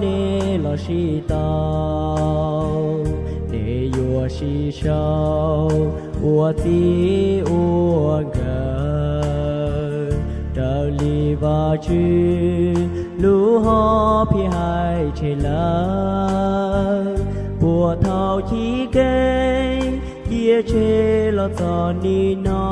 nej los sib tau, nej yuav sib sau ua txij ua nkawm raws li Vajtswv lub hom phiaj hais tseg lawm. Puag thaum chiv keeb ciaj tseg los txog nim no,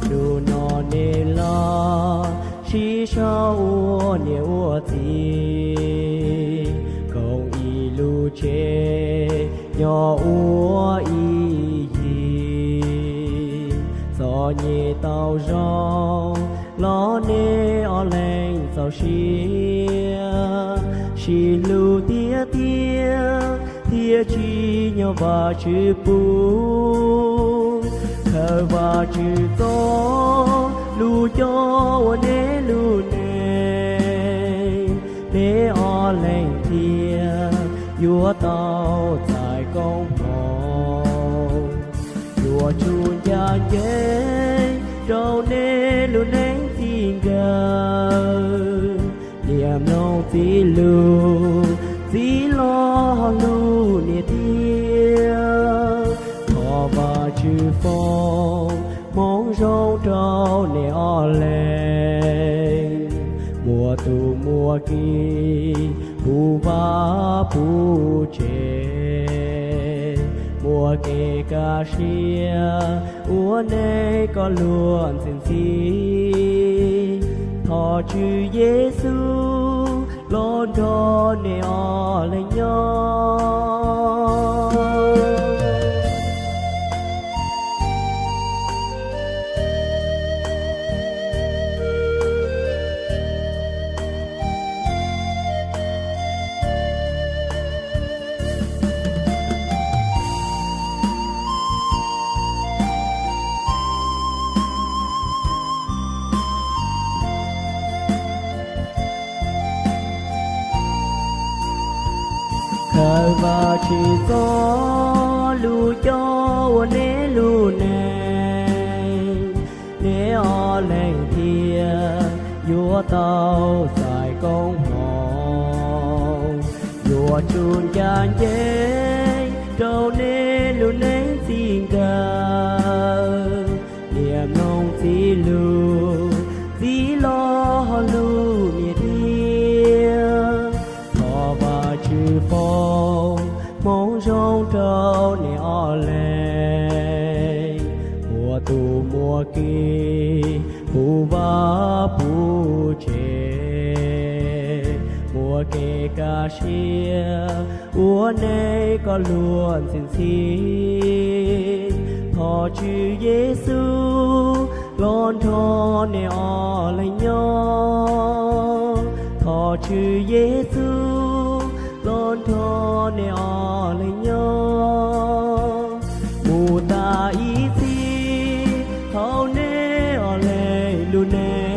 hnub no nej los sib sau ua niam ua txiv koom ib lub tsev nyob ua ib yig. Txom nyem tau zoo los nej ob leeg txaus siab, sib hlub tiag tiag thiab tsim nyog Vajtswv pub. Thov Vajtswv txo lub coj ua nej lub neej, nej ob leeg thiaj yuav tau txais koob hmoov. Yuav tsum ncaj ncees rau nej lub neej txij nkawm, niam mloog txiv lus, txiv los ho hlub niam thiab. Thov Vajtswv foom hmoov zoo rau nej ob leeg, muaj tus muaj ki, puv vaj puv tsev, muaj kev kaj siab ua nej koj luag ntxhi ntxhi. Thov Tswv Yexus los nrog nej ob leeg nyob. Thov Vajtswv txo lub coj ua nej lub neej, nej ob leeg thiaj yuav tau txais koob hmoov. Yuav tsum ncaj ncees rau nej lub neej txij nkawm, niam mloog txiv lus, txiv los ho hlub niam thiab. Thov Vajtswv foom hmoov zoo rau nej ob leeg, muaj tus muaj ki, puv vaj puv tsev, muaj kev kaj siab ua nej koj luag ntxhi ntxhi. Thov Tswv Yexus los nrog nej ob leeg nyob. Thov Tswv Yexus los nrog nej ob leeg nyob mus tas ib txhis hauv nej ob leeg lub neej.